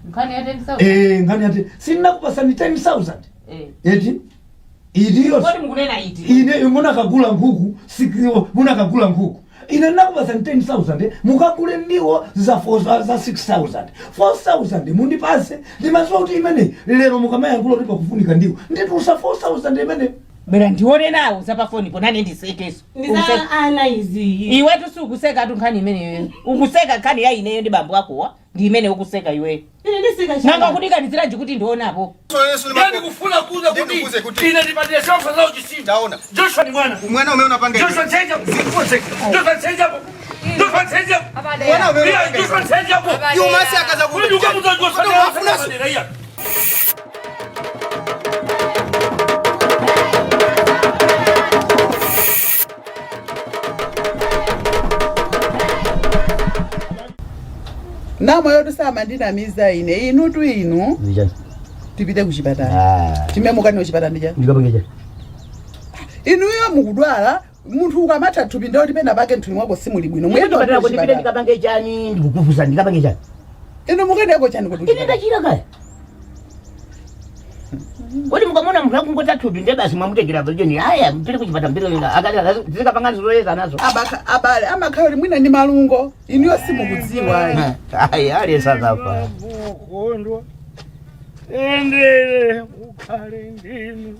Nkhani ya 10,000. Eh, nkhani yati sindinakupasani 10,000. Eh. Eti itiyo. Kodi mukunena iti? Ine munakagula nkhuku, munakagula nkhuku, ine ndinakupasani 10,000 mukagule ndiwo za 4 za 6000, 4000 mundipase. Ndimaziwa kuti imene lero mukamayankhula kuti pakufunika ndiwo, nditulusa 4000 imene. Bwera ndione nawo za pafoni ponane ndisekeso. Ndiza ana izi. Iwetu sukuseka tu nkhani imeneyo. Ukuseka nkhani ya ineyo ndi bambo akowa, ndi imene ukuseka iweyo. Ine ndiseka. Nanga kudikaniziranji kuti ndionapo? Ndiye ndikufuna kuuza kuti Ndikuuze kuti- ine ndipatire shofa za uchisimu. Taona. Joshua ni mwana. Mwana umene unapanga Joshua change up. Joshua change up. Joshua change up. Mwana umene Yeah, unapanga Joshua change up. Iwe umasi akaza Kuli ukamuza Joshua Kodi umafuna su- iya. Namoyo tusamandinamiza ine inu tu inu. Ndichani? Tipite kuchipatala timemukani kuchipatala ndichani? Ndikapange chani? Inuyo mukudwala, munthu ukamatha thupi ndoti pena pake mthupi mwako simuli bwino. Muyende Ndikapatala kuti ndipite. kuchipatala. Ndikapange chani? Ndikukufusa, ndikapange chani? Inu mukendeko chani kuti Ine kuchipatala? ndachira kaya. Kodi mukamona munthu akungota thupi nde basi mwamutengera pachoni, aya mpite kuchipatala, mpite akati zikapanga zoyeza nazo? Abale amakhala kuti mwina ndi malungo, inuyo simukudziwa ayi. Ayi, aliyense azafa. Mukondwa endele ukhale ndinu,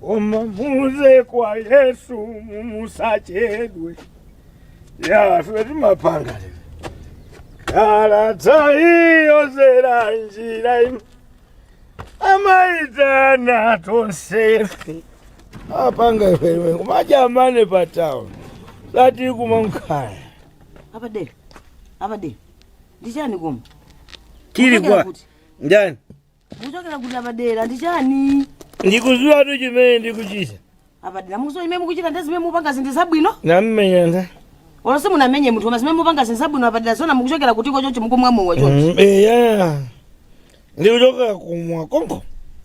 koma muze kwa Yesu mumusachedwe. Yafe timapanga kalata iyo zera njira amaitana tonsefe apanga ifewe kumajamane pa town lati kumankhaya. Apadera, apadera, ndichani koma? Tili Muchokera kwa kuti? ndani? Muchokera kuti apadera, ndichani? Ndikuziwa tu chimene ndikuchita. Apadera, mukuziwa chimene mukuchita? Ndi zimene mupanga zinthu zabwino? Nammenyanda. Olo simunamenye munthu, koma zimene mupanga zinthu zabwino apadera? Zona mukuchokera kutiko chonchi, mukumwa mowa chonchi? Eya, ndikuchoka kumwa konko.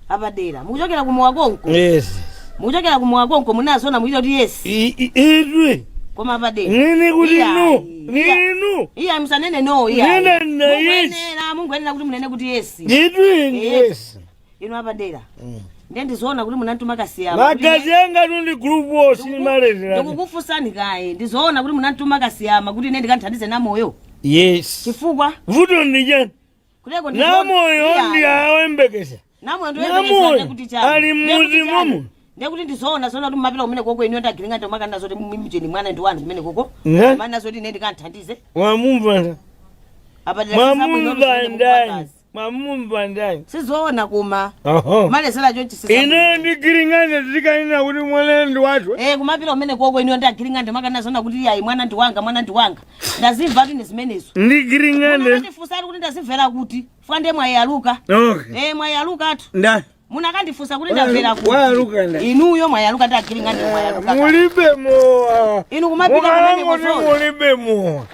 Apadera, mukuchokera kumowa konko? Yes. Mukuchokera kumowa konko? Munazona mukuchita kuti yes. Itwi. Koma apadera. Nini kuti Iya, no? iya. Nini no? Iya, musanene no, iya. Nene na yes. Mungoyenera kuti munene kuti yes. Itwi. Eh. Yes. Inu apadera, ndiye ndizoona kuti munantuma kasiyama kuti Magazi anga tundi group wo sinimalezera. Ndikukufunsani kaye, ndizoona kuti munantuma kasiyama kuti ine ndikanthandize namoyo? Yes. Chifukwa? Vuto ndijani? Kuleko. Namoyo ndi awembekesa. Namoyo. Namoyo Ndikuti chani? ali mmuzi momo. Ndekuti ndizoona zona kuti mumapita kumene koko iniyo ndagiringa ndomakana zoti mimjeni mwana ndi wanu kumene koko? Ne? Mana zoti ine ndikanthandize? Mwamumva nda? Apadera, sizabwino. Mwamumva ndani? Mwamumva ndani? Sizoona kuma Oho. malezera chonchi sizabwino. Ine ndigiringane tikanena kuti mwana ndi wathu. Eh, kumapita kumene koko iniyo ndagiringa ndomakana zona kuti ayi, mwana ndi wanga, mwana ndi wanga, ndazimva tine zimenezo. Ndigiringane. Munakandifunsa kuti ndazimvera kuti fwa ndiye mwayaluka. Okay. Eh, mwayaluka atu. Nda. Munakandifunsa kuti ndamvera kuti. Wayaluka nda. Inuyo mwayaluka, ndagiringa ndiye mwayaluka. Mulibe mowa. Inu kumapita kumene Mukalango kozona. mulibe mowa.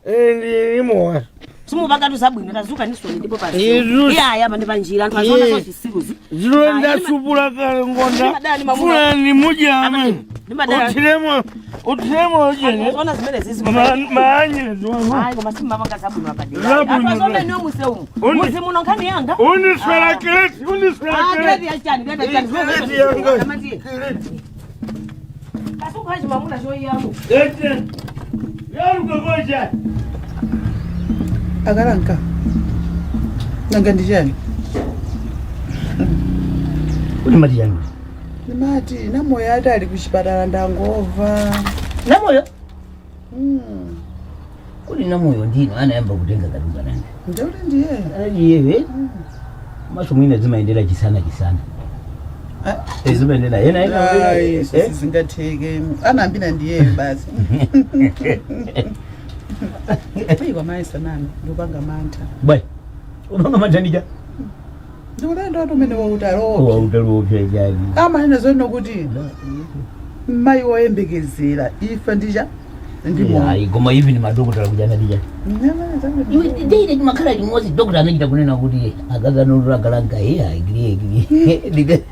Ndi mowa. Simupakatu zabwino, tazuka nisoni ndipo Izu- iya apa ndi panjira, anthu aziona. Eh. So zisiruzi. Zilo ndasupula kale ngonda. Ndimadani mamuna. Fulani mujame. Ndimadani. Uthiremo uthiremo ujene. Aziona zimene zizi. Maanyire ziwama. Ayi, koma simumapanga zabwino apadera. Zabwino. Anthu aziona iniyo museumu muzi muno nkhani yanga. Undiswera kireti, undiswera Ah, kireti. kreti yachani? Kreti yachani? Kreti yanga. Amatiye kasukha chimamuna choiyamu. Ete. Yaruka koja. Akalanka, nanga ndichani? Kuti mati chani? Ndimati namoyo ati ali kuchipatala, ndangova. Namoyo? Mm. Kuti namoyo ndino anayamba kutenga katunga nanga? Ndikuti ndiye. Iyewe maso mwina zimayendera chisana chisana. Ah. Eh, zimayendera ena ena. Ayi, eh? sizingatheke, anambina ndiyeyo basi. Ayi, kwamayi sanami, ndikupanga mantha. Bwai, upanga mantha ndija? Ndikulendo ati umene wautaloopsa. Wautaloopsa chani? Amanena zono kuti mayi woyembekezera ife ndija ndimo. Ayi, koma even madokotala kuja ndija iwe deile chimakhala chimodzi. Dokota anachita kunena kuti akazanolula galanka iye agiri agiri.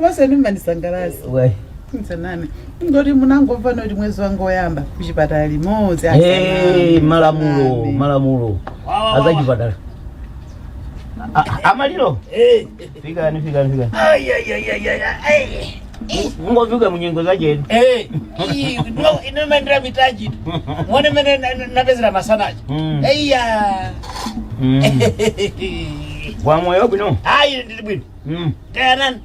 Maseni mmandisangalasa. Wai. Nsaname. Ngoti munangomva noti mwezi wanga woyamba kuchipatala limodzi. Hey, malamulo malamulo azachipatala. Amaliro, fikani fikani fikani, mungofika munyengo zachedu. Inomendera mitaji muone mene napezera masanaji. Eiya. Wamwoyo wabwino? Ayi, ndili bwino. Tayanani?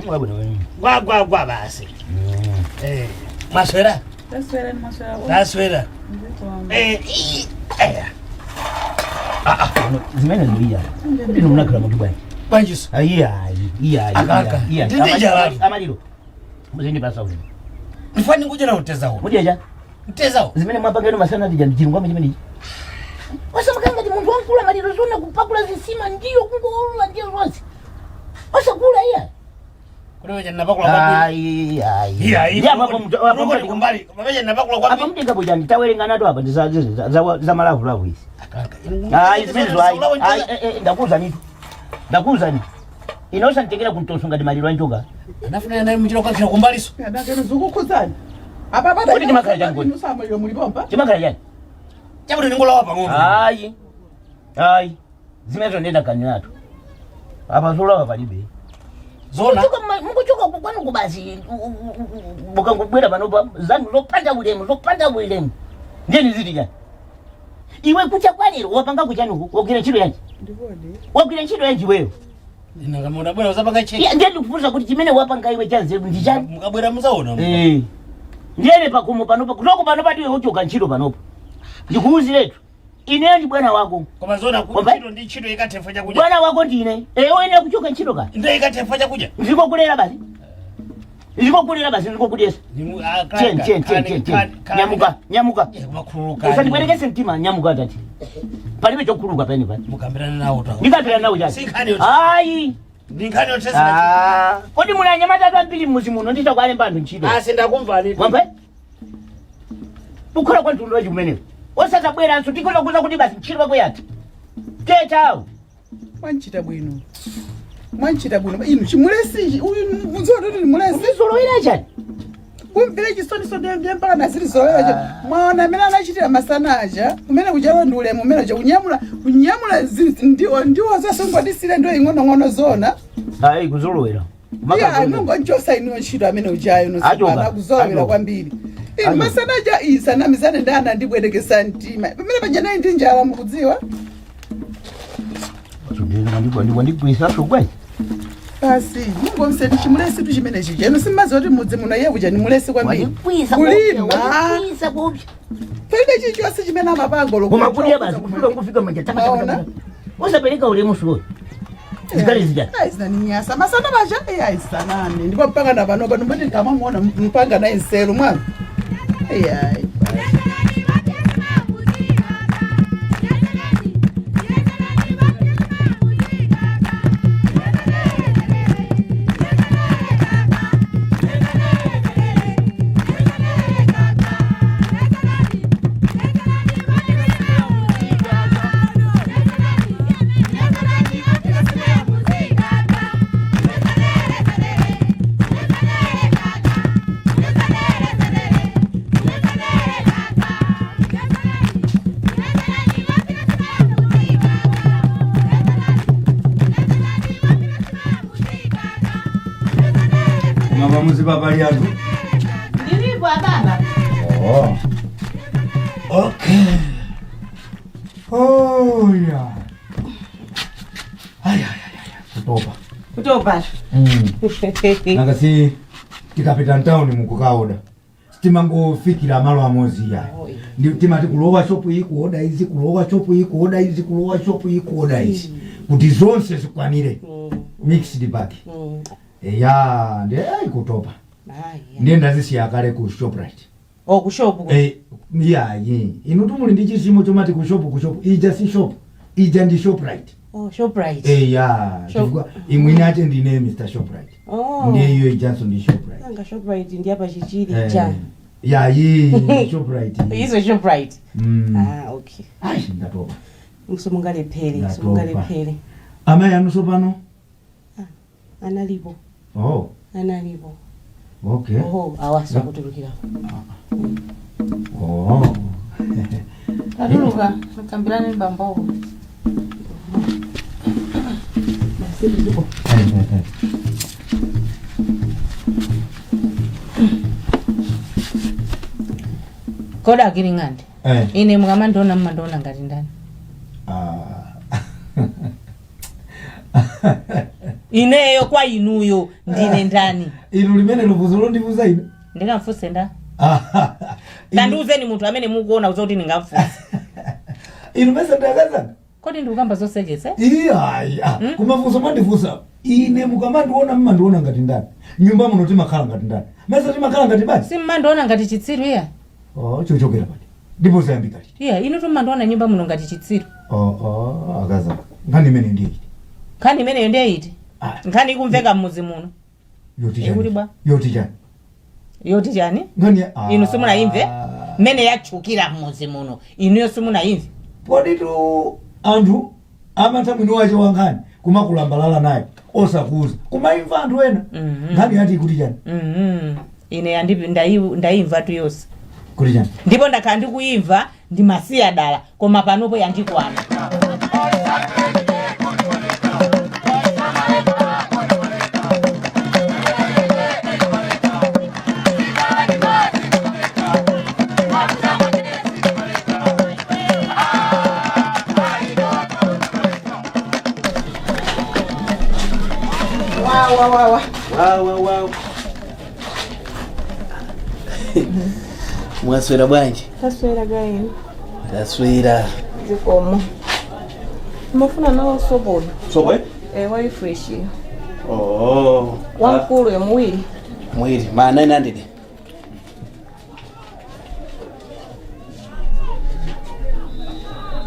Wabwino wabwino. Gwagwagwa basi. Maswera? Taswera ni maswera. Taswera. Eya. Zimene zilija ino munakhala munthu bwanji? Bwanjiso? Iyayi, iyayi. Akaka. Ndindi jalali. Amaliro, muzindipasa ulemu. Ndifani kuchera utezawo. Mujeja. Mtezawo. Zimene mwapangeno masana tija ndichilungamo chimenechi? Wasamakhala ngati munthu wamkulu, amaliro, zona kupakula zisima ndiyo kungoulula ndiyo zonse wasakula iya. Kuleweja napakula kwambiri. Ayi, ayi. Iyayi. Ndi apo apo Mukoti kumbali papeja napakula apa kwambiri. mtenga bwija nditawerenga nato apa ndi za malavulavu izi. Akaka. Ayi, zimenezo ayi ayi. Ndakuwuzanitu, ndakuwuzani ine, usanditengera kumtoso ngati maliro anjoka. Anafuna naye mchira kwakira kumbaliso. Adakeno zikukhudzani. Apa pata. Kodi timakhala chani kodi? Musamaliro mulipompa. Chimakhala chani? Chakuti ningolawa pang'ono. Ayi, ayi, zimenezo ndenda kaniratu apa, zolawa palibe. Zona. Mukuchoka kwanu kubasi mukangobwera panopa zanu zopanda ulemu, zopanda ulemu. Ndiyeni ziti chani iwe? Kucha kwalero wapanga kuchanuku? Wagwira ntchito yanji? Ndikodi. Wagwira ntchito yanji iweyo? Inangamona bwera uzapanga cheki. Iya, ndiye ndikufunsa kuti chimene wapanga iwe chanzeru ndi chani? Mukabwera muzaona. Eh. Ndiyene pakumo panopa kutoko panopa tiwe uchoka ntchito panopa, ndikuwuziretu, ineyo ndi bwana wako. Koma zona kuti Wamva? ntchito ndi ntchito ikathefa chakudya. Bwana wako ndine, oyenera kuchoka ntchito ka. Ndiye ikathefa chakudya. Ndikokulera basi, ndikokulera basi, ndikokudyesa. Chen chen chen chen chen, nyamuka, nyamuka. Makhululuka. Usandibwerekese mtima, nyamuka tati, palibe chokhuluka pene pali. Mukambirana nawo ta. Ndikambirana nawo chani? Si nkhani yoti. Ayi. Ndi nkhani yotesera. Ah, kodi muli anyamata atu ambiri mmuzi muno, nditakualemba anthu ntchito. Asi ndakumvani. Wamva kukhala kwa mtundu wachi kumeneko? Osadzabweranso, tikhoza kuti basi ntchito pako yatha, tetawo. Mwanchita bwino. Mwanchita bwino. Inu chimulesi uyu mudziwa kuti mulesi. Zolowera chani? Kumvira chisoniso ndiye mpaka naziri zolowera cha. Mwaona amene anachitira masana aja kumene kuchalo ndi ulemu umene uja kunyamula kunyamula ndiwo ndiwo zasongodisira ndiwo ing'onong'ono zona. Ayi, kuzolowera. Iya, anongonchosa inuyo ntchito amene ujayo. Achoka. Nosana kuzolowera Achoka. kwambiri. Inu Achoka. masana aja isanamizane ndi ana ndibwerekesa mtima pamene paja nayi ndi njala mukudziwa. Wandigwisaso bwanji? Basi mungomseti chimulesi tu chimene chija inu simmaziwa kuti mudzi muno iye kuja ni mulesi kwambiri. Wandigwisa. Kulima. Wandigwisa kupya. Palibe chilichonse chimene amapanga. Koma kudya basi kufika nkufika manja. Maona? Usapereka ulemu suwoyo zikali zija. Ayizinaninyasa masana maja eyi ayisanami ndipo mpaka na pano pano mboti nkamamuona mpanga naye nselu mwana eyayi. Mwapamuzi papali anthu? Ndilipo, ababa. Oh. Okay. Oh, yeah. Ay, ay, ay, ay, kutopa. Kutopa. Nanga si tikapita mtawuni mukukaoda timangofikira malo amozi ya ndi timati kulowa shopu iyi kuoda izi, kulowa shopu iyi kuoda izi, kulowa shopu iyi kuoda izi, kuti zonse zikwanire, mixed bag. Eya, ndi ayi, kutopa. Ndiye ndazisiya kale ku Shoprite. O, kushopu? Eh, iyayi, inu tumuli ndi chisimo chomati kushopu, kushopu ija si shop, ija ndi Shoprite. Oh, Shoprite. Eya, chifukwa imwini ache ndine Mr Shoprite. Oh. Ndiye iyo ijanso ndi Shoprite. Anga Shoprite ndi apa Chichiri? Eh, yayi, Shoprite. Izo Shoprite. Ah, okay. Ayi, ndatopa. Musungalephere. Ndatopa. Musungalephere. Amayi anu sopano? Analipo. Oh. Analipo. Okay. Oho, awa sakutulukira. Oh. Tatuluka, mukambirane bambowo. Eh, eh, eh. Kodi agiring'ande, Eh. ine mukamandiona mmandiona ngati ndani? Ah. Ineyo kwa inuyo ndine ndani? Inu limene luvuzo londivuza ine. Ndingamfunse nda? Ah. Tandiuzeni munthu amene mukuona kuti ndingamfunse. Inu mese ndakazanga. Kodi ndikukamba zosekesa? Iyayi, ah, kumafunso mwandifunsa ine, mukamandiona mmandiona ngati ndani? Nyumba muno timakhala ngati ndani? Mese timakhala ngati basi. Simmandiona ngati chitsiru iya? Oh, chochokera pati ndipo zayambika liti? Iya, inu tummandiona nyumba muno ngati chitsiru. Oh, oh, akazanga, nkhani imene ndiye iti? Nkhani imeneyo ndiye iti? Ah. Nkhani ikumveka mmuzi muno. Yoti Ikuti chani? bwa? Yoti chani? Yoti chani? Nkhani ya- ah. Inu simunayimve mmene yatchukira mmuzi muno? Inuyo simunayimve? Poditu anthu amatha mwini wache wa nkhani kumakulambalala naye osakuuza, kumayimva anthu ena. Nkhani yati ikuti chani? Ine ndayimva tu yonse. Kuti chani? Ndipo ndakhala ndikuyimva, ndimasiya dala, koma panopo yandikwana. Wawa wawa. Wa wa wa. Mwaswera bwanji? Taswera gaini. Taswera. Zikomo. Mafuna nawo sopo. Sopo eh? Eh, wali fresh. Oh. Wankulu yo muwiri. Mwiri ma 900.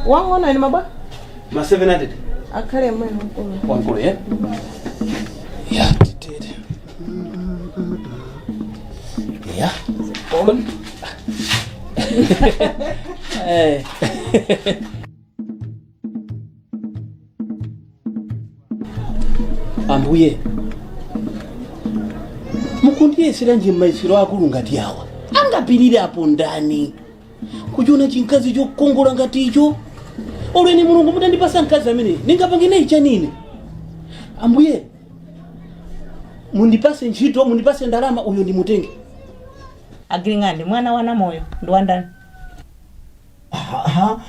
Wang'ono ine mabwa? Ma 700. Akhale mwe wankulu. Wankulu eh? Ya, titete. Ya. Eh. Ambuye, mukundiyesiranji m'mayesero akulu ngati awa? Angapirire apo ndani kuchiona chinkazi chokongola ngati icho? Olweni Mulungu mutandipasa mkazi amene ningapange naye chanine. Ambuye, mundipase ntchito, mundipase ndalama, uyo ndimutenge. Agiring'ande, mwana wana moyo ndi wandani? Aha.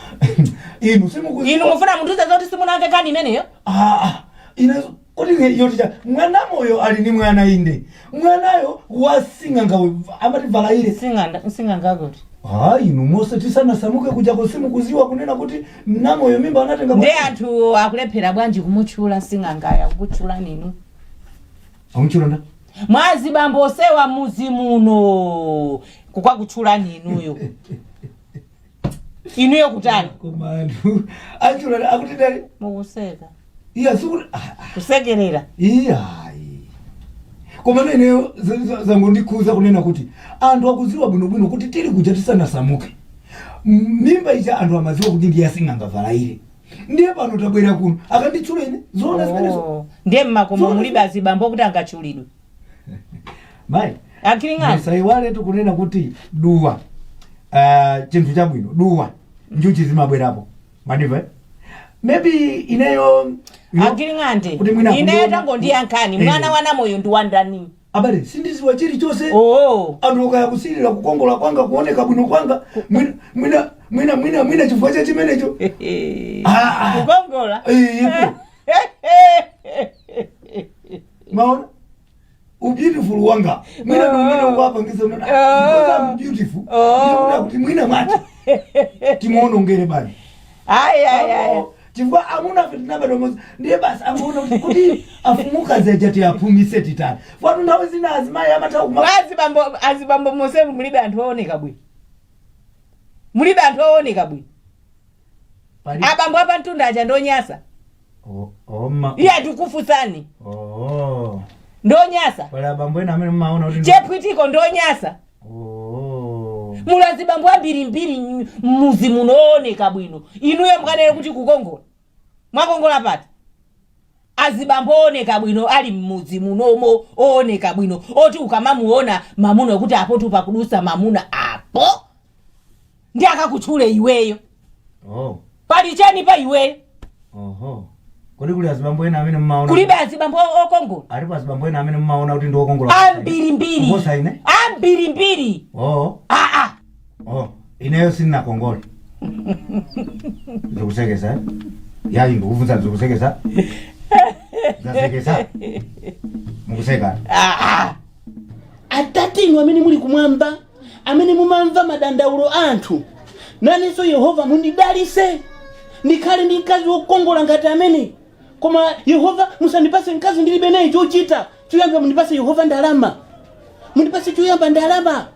Inu simukuziwa. Inu mufuna mundiuze zoti simunamve nkhani imeneyo? Ah, ah. Ine kuti yoti cha mwana moyo ali ni mwana, inde mwanayo wasing'anga amati valaile. Sing'anga kuti? Ah, inu mose tisanasamuke kujako simukuziwa kunena kuti namoyo mimba anatenga? Ndiye anthu akulephera bwanji kumutchula sing'angaya, kukutchula ninu? Amutchula nda? Mwazi bambo osewa muzi muno kukwakutchula ninuyo. Inuyo kutani? Koma anthu atchula akuti ndani? Mukuseka. Iya, sikuti ah, Kusekerera. Iyayi, koma ineyo zangondikhuza kunena kuti anthu akuziwa bwinobwino kuti tili kuja tisanasamuke mimba ija anthu amaziwa kuti ndiye asing'anga valaile. Ndiye pano tabwera kuno akanditchula ine? Zoona zimenezo? Oh, ndiye mmakomo Zoona. mulibe azibambo kuti angatchulidwe? Mayi, Agiring'ande. musaiwale tikunena kuti duwa, chinthu chabwino duwa, njuchi zimabwerapo, manimva eh? Maybe ineyo Agiring'ande, kuti mwina ineyo akundiona- tangondiyankhani. Eh. Mwana wana moyo ndi wandani? Abale, sindiziwa chilichonse. Oh. Anthu ukaya kusilira kukongola kwanga, kuoneka bwino kwanga, mwina mwina mwina mwina mwina chifukwa cha chimenecho. Ah, ah. Kukongola. Eh, ipo. Maona ubeautiful wanga, mwina ndi umene ukuwapangisa unena, because I'm beautiful. Oh. Ndikuti kuti mwina mwati timuonongere bani. Ayi ayi ayi. Chifukwa amuna afe tinabadwa modzi, ndiye basi amaona kuti kuti afumukazi aja tiaphumise titani, fatu nthawi zina azimayi amatha kuma Azibambo, azibambo mosemu mulibe anthu ooneka bwino? Mulibe anthu ooneka bwino? Abambo apa mtunda aja ndonyasa. Oma. Iye atikufunsani. Oh. Ndonyasa. Pali abambo ena amene mmaona kuti Chepwitiko ndonyasa. Oh. Muli azibambo ambirimbiri mmuzi muno ooneka bwino. Inuyo mukanene kuti kukongola, mwakongola pati? Azibambo ooneka bwino ali mmudzi munomo, ooneka bwino oti ukamamuona mamuna kuti apotu pakudusa mamuna apo ndi akakutchule iweyo. Oh. Pali chani pa iweyo? Oho. Kodi kuli azibambo ena amene mmaona? Kulibe azibambo okongola? Alipo azibambo ena amene mmaona kuti ndi okongola? Ambirimbiri. Kuposa ine? Ambirimbiri. Oh. Aa. Oh, ineyo sindinakongole. Ndikusekesa. Eh? Yayi, ndikufunsa, ndikusekesa. Ndasekesa. Mukuseka. Aa. Atate inu amene muli kumwamba, amene mumamva madandaulo a anthu, nanenso Yehova mundidalise ndikhale ndi mkazi wokongola ngati amene. Koma Yehova, musandipase mkazi ndilibe naye chochita. Choyamba mundipase Yehova ndalama, mundipase choyamba ndalama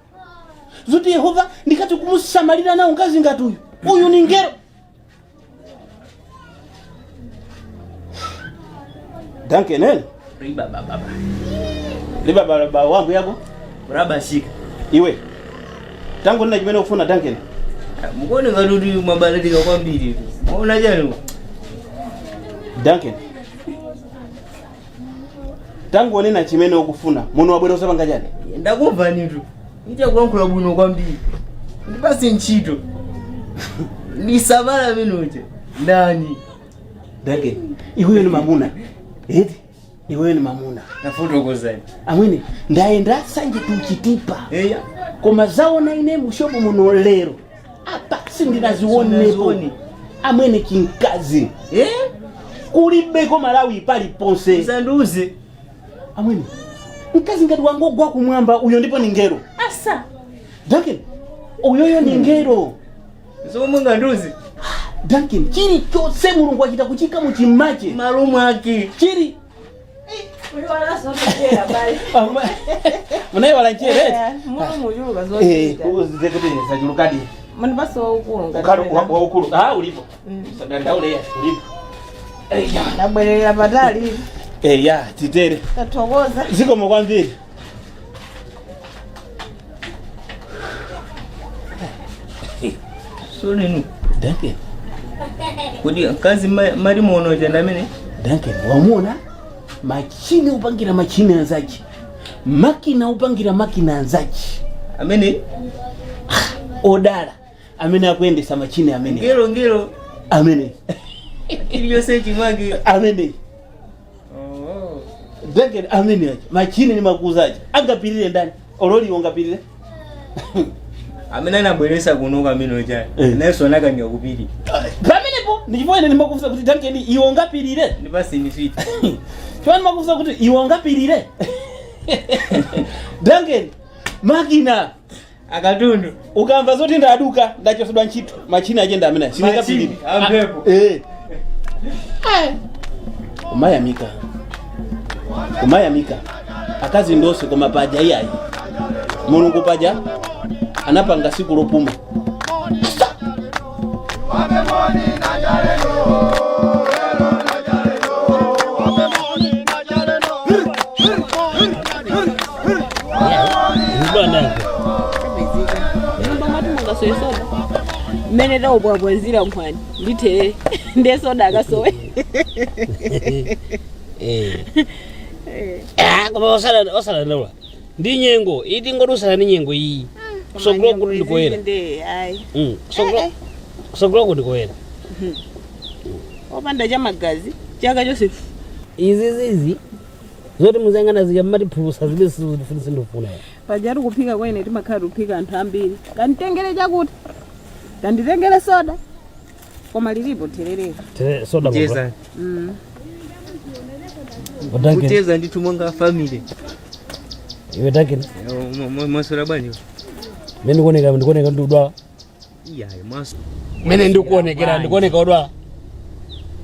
zoti Yehova ndikati kumusamalira nawo mkazi ngati uyu. Uyu ni ngelo. Danke nene. Riba baba. Liba baba wangu yako. Raba shika. Iwe. Tangu nina chimene ukufuna, Duncan. Mukuone ngati kuti mwabalatika kwambiri. Mwaona chani? Duncan. Tangu nena chimene ukufuna. Muno wabwera usapanga chani? Ndakumva nitu. Ndichakulankhula bwino kwambiri. Ndipase ntchito. Ndisamala ameneja. Ndani? Duncan. Iweyo ni mamuna. Eti? Iweyo ni mamuna. Nafotokozani. Amwene, ndayenda Sanje tuchitipa. Eya. Koma zaona ine mushopo muno lero. Apa sindinazionepo. Sindinazione. Amwene, chinkazi. Eh? Kulibeko Malawi paliponse. Usandiuze. Amwene, mkazi ngati wangogwa kumwamba uyo, ndipo ni ngelo. Asa. Duncan, uyoyo ni ngelo. Zomwe ngandiuze. Duncan, chilichonse Mulungu achita kuchika muchimache. Malo mwake. Chili. Munayiwala nchere eti? Muno muchuluka Eh, zochita. uzize kuti zachulukadi. Mundipase waukulu ngati Ukhale wena. waukulu. Ah, ulipo. Sadandaule ya, ulipo. Eya. Ndabwerera patali. Eya, titere. Tathokoza. Zikomo kwambiri. So nenu. Duncan, Kodi mkazi mali muono cha ndamene? Duncan, wamuona? Machine upangira machine anzachi. Makina upangira makina anzachi. Amene? Odala amene akuyendesa machine amene. Ngelo ngelo. Amene. Chiliyonse chimwake. Amene. Oh. Duncan, amene aja. Machine ni makuzaji. Angapirire ndani? Ololi ungapirire? Amene anabweresa kuno amene cha. Eh. Nayenso anakaniwa kupiri. Pamenepo ndichifukwa ine ndimakufunsa kuti, Duncan, iwe ungapirire? Ndipase ni sweet. Chifukwa ndimakufunsa kuti iwe ungapirire? Duncan, makina Akatundu. Ukamva zoti ndaduka, ndachosedwa ntchito, machine achenda amene sindingapirire. Amphepo. Eh. Kumayamika, kumayamika akazi ndonse, koma paja iyayi, Mulungu paja anapanga siku lopuma. Nyumba mwati mungasowe soda mmene taupwapwazira nkhwani nditherere ndiye soda akasowe. Ah, koma osadandaula ndi nyengo iti ngoti usala ndi nyengo iyi, kusogolo kuti ndikoyera. Ndi ayi. Kusogolo kuti ndikoyera. Opanda cha magazi chaka chonse. Izi zizi zoti muzayang'ana zija mmati phulusa zibe sindifuna. Pajatu kuphika kwene timakhala kuphika anthu ambiri. Kanditengere chakuti, kanditengere soda, koma lilipo thererera. Tere soda. Kucheza. Duncan. Kucheza ndithu monga family. Iwe Duncan. Mwaswera bwanji? Mene ndikuoneka ndikudwala? Iyayi, mwaso. Mene ndikuonekera, ndikuoneka udwala?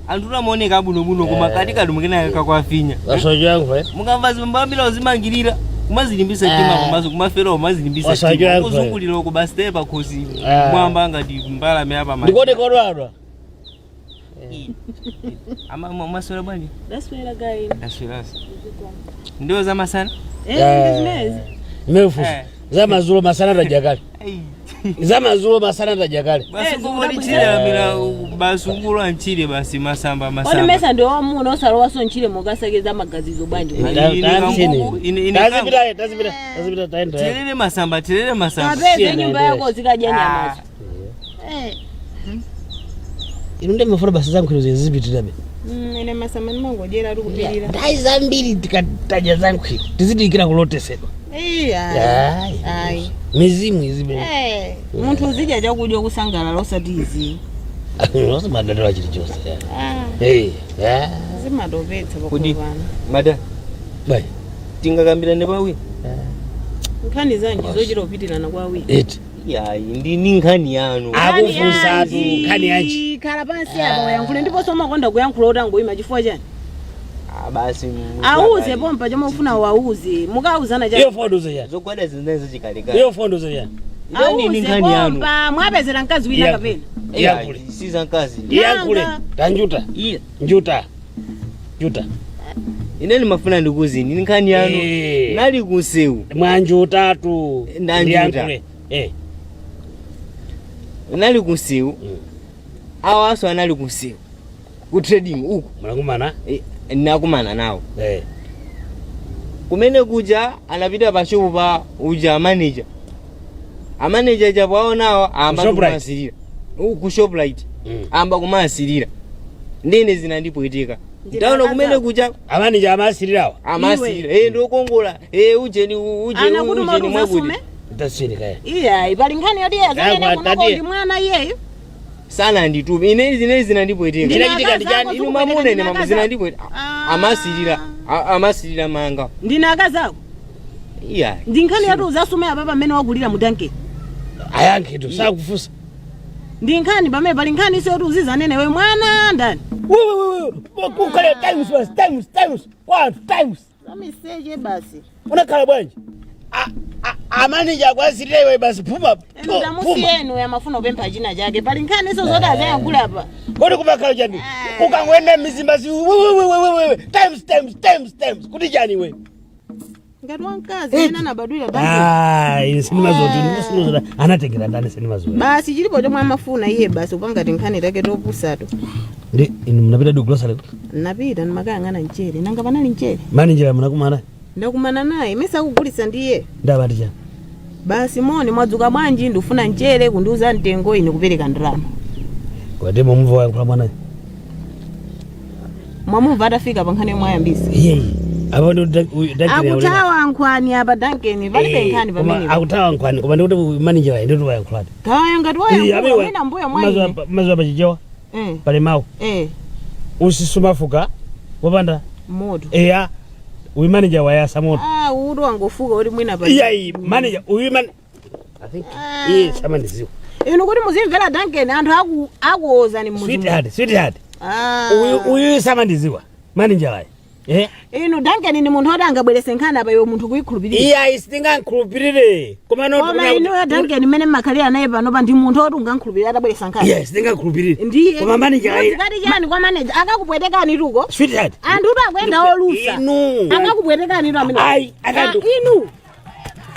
Anthu amaoneka abwinobwino, koma katikati mukena kakwafinya. Wasojo yangu, eh? Mukamva zimbambira uzimangirira kumazilimbisa mtima, komanso kumafera umazilimbisa. Wasojo yangu, eh. Kuzungulira uko basi tepa khosi mwamba ngati mbalame apa. Ndikuoneka udwala? Ama mwaswera bwanji? Ndaswera gaini. Ndaswerasi. Ndiwo zamasana? Eh, ndi zimezi. Mmefusa. Eh. Zamazulo masana tadya kale. Zamazulo masana tadya kale. Basi kungoti chile amira basi kungolowa mchile basi masamba Kodi masamba. mesa ndi wamuna osalowaso mchile mukasakeza magazizo bwanji? Tazipita, tazipita, tazipita, taenda. Tilele masamba, tilele masamba. Kapeze nyumba yako zikadya nyamazo. Inu ndi mafuna basi zankhwiro zizipitirabe. Ine masamba ndimangodyera ari kupirira. Nthawi zambiri tikatadya zankhwiro tizidikira kulotesedwa. Iya. Ayi. Ayi. Mizimu izibe. Eh, munthu uzidya chakudya kusangalala osati izi. Osamadandala chilichonse. Ah, Eh. Ah. zimatopetsa Kodi pakopana. mada. Bai. Tingakambirane pawiri. Nkhani zanji zochita kupitirana kwa awiri. Eti. Yayi ndi ni nkhani yanu. Akufunsatu nkhani yanji. Khala pansi apa uyankhule ndiponso umakonda kuyankhula utangoyima chifukwa chani? Ah, basi. Auze pompa chomwe ufuna wauze. Mukauzana Iyo fondo zeyani. Zogwada zinazo chikalekale. Iyo fondo zeyani. Iyo ni nkhani yanu. pompa mwapezera mkazi wina kapena. Iyankhule. Si za mkazi. Iyankhule. Tanjuta. Njuta. Njuta. Ine ndimafuna ndikuuzeni ni nkhani yanu. Eh. Nali kunsewu. Mwanjutatu. Ndanjuta. Ndiyankhule. Eh. Nali kunsewu. Awaso anali kunsewu. Ku trading uku. Munakumana? Nakumana nawo. Eh. Kumene kuja anapita pa shop pa uja manager. A manager japo aonawo amba Ku Shoprite. kumasirira. Ku Shoprite. Amba kumasirira. Ndine zinandipwetika. Ndaona kumene kuja A manager amasirirawo. amasirira. Eh ndokongola. Eh ujeni uje Anakuti ujeni umati mwakuti. uzasume? Ndasirika ya. Iya, pali nkhani yoti iye azanene Yakwa, kunoko tatiye. ndi mwana iyeyo. Sana nditume. Ine zine zinandipwetika. Chinachitika ndi chani? Inu mwamuna ine mama zinandipwetika. Amasirira. Amasirira manga. Ndine akazako. Iya. Ndi nkhani yoti uzasume apa pamene wagulira mu Duncan. Ayankhe tu sakufusa. Ndi nkhani pamene pali nkhani iso yoti uzizanene we mwana ndani. Wewe kukale times basi times times one times. Zamiseche basi. Unakhala bwanji? A manager akwasirira iwe basi phuma. Inu tamusiyenu yamafuna upempha china chake. Pali nkhani iso zoti azayankhula apa. Kodi kumakhala chani? Ukangoenda mizimba si wewe wewe wewe times times times times kuti chani we? Ngati wamkazi amene anabadwira Duncan. Ah, ine sinimazoti sinimazoti anatengera ndani sinimazoti. Basi chilipo chomwe amafuna iye basi upanga tinkhani take topusato. Ndi inu munapita du grocery. Napita ndimakayang'ana mchere. Nanga panali mchere. Manager munakumana Ndakumana naye mesa akugulitsa ndiye. ndabati chani? Basi moni mwadzuka bwanji ndifuna mchere kundiuza mtengo ine kupereka ndalama. Kwati mumva wayankhula mwanayo. Mwamumva atafika pa nkhani yomwe ayambisa. Iye. Apo ndi Duncan. Akuthawa nkhwani apa Duncan palibe nkhani pamene. Akuthawa nkhwani koma ndikuti manager wayi ndikuti wayankhuladi. Kaya ngati wayankhula mwina mbuyo mwa ine. Mazuwa pachichewa Eh. pali mawu. Eh, Usisumafuka wopanda moto. eya uyu manager wayasa moto. Ah, utu wangofuka kuti mwina pa. Iyayi manager uyu man I think iye samandiziwa. Inu kuti muzimvera Duncan anthu aku akuozani mmuzi. Sweetheart, sweetheart. Ah. Uyu uyu samandiziwa manager wayi. Eh? Inu Duncan ni munthu oti angabwerese nkhani apa iwe munthu kuyikhulupirira. Iyayi sitingankhulupirire. Koma no Koma inuyo Duncan mmene mmakhalira naye panopa ndi munthu oti ungankhulupirira atabweresa nkhani. Yes, sitingankhulupirire. Ndiye. Koma manager wayi. Muzikati chani kwa manager akakupwetekani tuko. Sweetheart. Anthu uti akuyenda olusa. Inu. Akakupwetekani tu amene. Ayi, akandu. Ah, inu.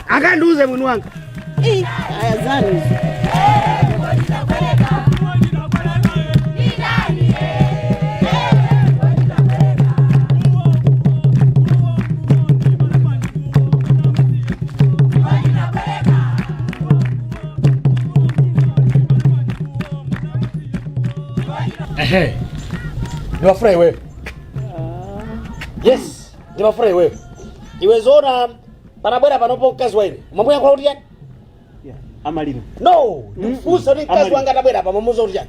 Akandiuze mwini wanga. Eh, aya zanu izo. Ehe. Ndimafuna iweyo. Yes, ndimafuna iweyo. Iwe zona panabwera panopo mkazi wa ine. Umamuyankhula kuti chani? Amaliro. No, ndikufunsa kuti mkazi Amaliro. wanga atabwera pa mamuza kuti chani?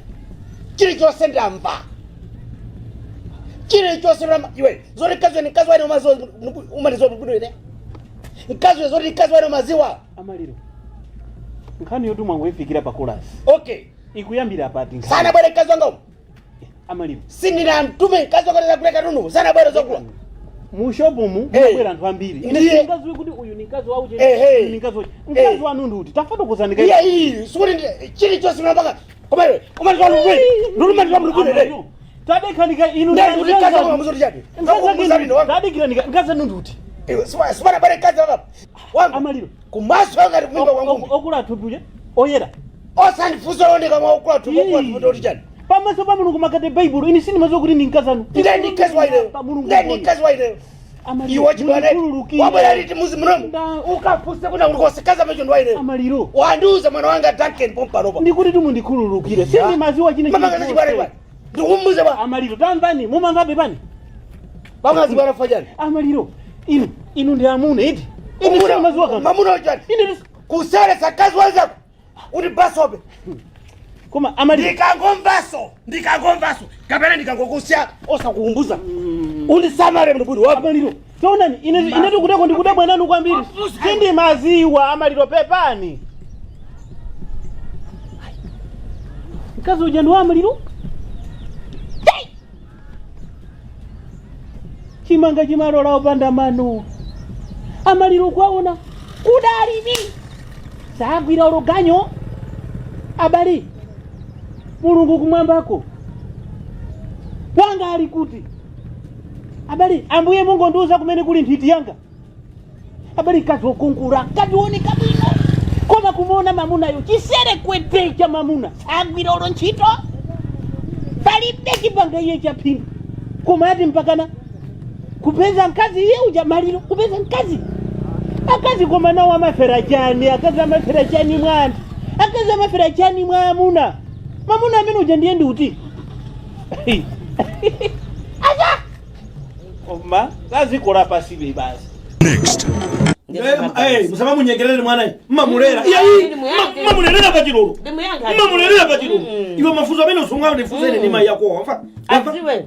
Chilichonse ndamva. Chilichonse ndamva. Iwe, zoti mkazi wa ine, mkazi wa ine umaziwa umaliziwa bwino ine. Mkazi wa zoti mkazi wa ine umaziwa. Amaliro. Nkhani yoti mwangoifikira pa chorus. Okay. Ikuyambira pati nkhani. Sana bwere mkazi wanga umu. Amaliro. Sindinamtume mkazi wanga kuleka katundu. Sana bwere zokula. Mu shopu mu mubwera anthu ambiri. Ine Ndiye. singaziwe kuti uyu ni mkazi wa uje. Ehe. Uyu ni mkazi wa uje. Mkazi wanu ndi uti? Tafotokozani kaye. Iya iyi, sikuti chilichonse mnapaka. Koma iwe, umaliziwa mlugwini. Ndulumalira mlugwini ine. Tadekhanika inu Ndiye kuti mkazi wanga umamuza kuti chani? Mkazi wanga Tadekhanika mkazi wanu ndi uti? Iwe sipana bale mkazi wapa. Wanga. Amaliro. Kumaso ngati kumimba kwa ngumbi. Okula thupi oyera. Osandifunsa loneka mwa okula thupi okula thupi ndoti chani. Pamaso pa Mulungu makate Baibulo ine sindimadziwa kuti ndi mkazi anu. Ndiye ndi mkazi wa ineyo. Ndiye ndi mkazi wa ineyo. Iwe chibwana. Wabwera liti muzi munomu. Ukafunse kuna kulikonse kazi amecho ndi wa ineyo. Amaliro. Wandiuza mwana wanga Duncan pompanopa. Ndikuti timundikhululukire. Sindimadziwa chine. Mama kazi chibwana bwana. Ndikumuuze bwana. Amaliro tamvani mumamvabe pani. Pamazi bwana fajani. Amaliro. Inu inu ndi amuna iti. Ine Umuna- sindimadziwa kanthu. Mamuna uchani. Ine Kuseretsa kazi wanzako. Uli basobe. Koma amaliro. Ndikangomvaso. Ndikangomvaso. Kapena ndikangokusiya osakuumbuza. Undisamale mndu wapo. Amaliro. Taonani ine ine tikuteko ndikudabwa nanu kwambiri. Sindimadziwa amaliro pepani. Mkazi uja ndi wa amaliro? Chimanga chimalola opanda mano. Amaliro kwaona kudalibi. Sagwira uluganyo. Abale. Mulungu kumwambako. Wanga ali kuti. Abale ambuye Mungu ndiuza kumene kuli nthiti yanga. Abale kazi wokongola kazioneka bwino. Koma kumuona mamunayo chisere kwete cha mamuna sagwira ulo ntchito. Palibe chipanga iye cha phindu. Koma ati mpakana kupeza mkazi iye uja maliro kupeza mkazi. Akazi koma nawo amafera chani akazi amafera chani mwa anthu akazi amafera chani mwa amuna mamuna amene uja ndiye ndi uti acha koma zazikola pasibe basi. Next. Musamamunyengerere mwanayi mmamulera iyayi mmamulerera pachilolo mmamulerera pachilolo iwe mafunzo amene usungawo ndifunsa ine ndi mayi yako wamva Adziwe.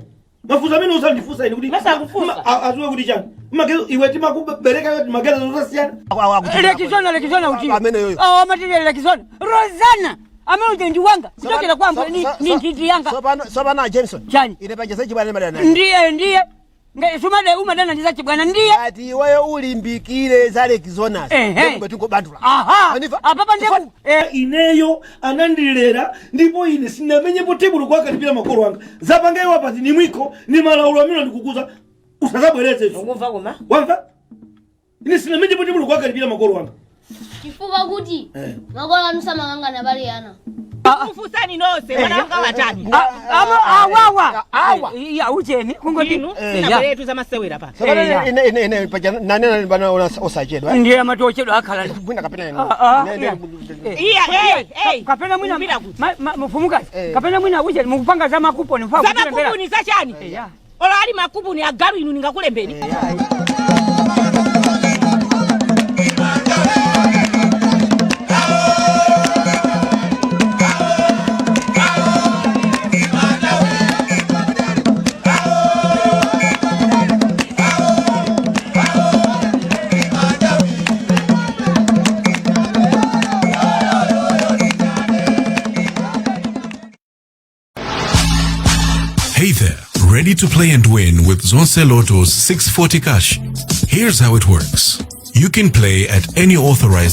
Mafunzo amene usandifunsa ine kuti Masakufunsa. Adziwe kuti chani Mmagezo iwe timakubereka magezo zosasiyana. Lekizona lekizona uti. Amene yoyo. Oh matile lekizona. Rosanna. Amene uja ndi wanga. Kuchokera kwa ambuye ni nthiti yanga. Sopano sopano Jameson. Chani. Ine panja sechibwana madana. Ndiye ndiye. Nge sumade umadana ndi zachibwana ndiye. Ati iweyo ulimbikire za Lekizonas. Ehe. Ngobandula. Aha. Apapa ndiye Ineyo anandilera ndipo ine sinamenyepo tebulo kwakalipira makolo anga zapanga iwo apazi ni mwiko ni malaulo amene ndikukuza usazabweretse izo. Ukumva koma? Wamva ine sinamenyepo tebulo kwakalipira makolo anga chifukwa kuti makolo anu samakangana pali ana. Mfusani nonse mwana wanga watani. Ama awawa. Awa. Ya ucheni kungoti. Inu sinabweretu zamasewera pa. Sopano ine ine ine paja nanena bana osachedwa. Ndiye amatochedwa akhala. Bwina kapena ine. Ah, ah, Ine- Iya, hey, hey. Kapena mwina mfumukazi. Kapena mwina ucheni mukupanga za makuponi mfa Za makupuni za chani? Olo ali makupuni agalu inu ningakulembeni. Hey there, ready to play and win with Zonse Lotto's 640 Cash? Here's how it works. You can play at any authorized